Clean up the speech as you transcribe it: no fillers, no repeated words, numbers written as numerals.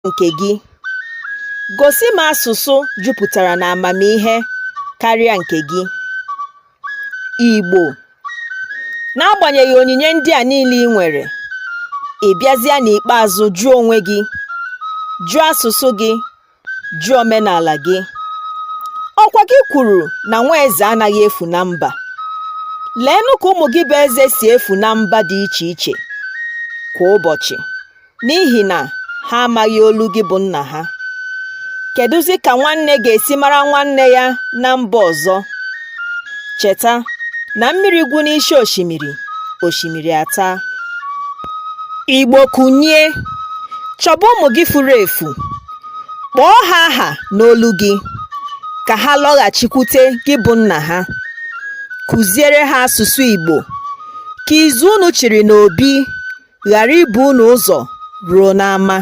Nke gị? Gosi m asụsụ jupụtara n'amamihe karịa nke gị. Igbo, n'agbanyeghị onyinye ndị a niile i nwere, ị bịazịa n'ikpeazụ jụọ onwe gị, jụọ asụsụ gị, jụọ omenala gị. Ọkwa gị kwuru na nwa eze anaghị efu na mba. Leenụ ka ụmụ gị bụ eze si efu na mba dị iche iche kwa ụbọchị n'ihi na ha amaghị olu gị bụ nna ha. Kedụzi ka nwanne ga-esi mara nwanne ya na mba ọzọ? Cheta na mmiri gwụ n'isi osimiri, osimiri ataa. Igbo kunie, chọba ụmụ gị furu efu, kpọọ ha aha n'olu gị ka ha lọghachikwute gị bụ nna ha. Kụziere ha asụsụ Igbo ka izu unu chịrị n'obi ghara ibu unu ụzọ ruo n'ama.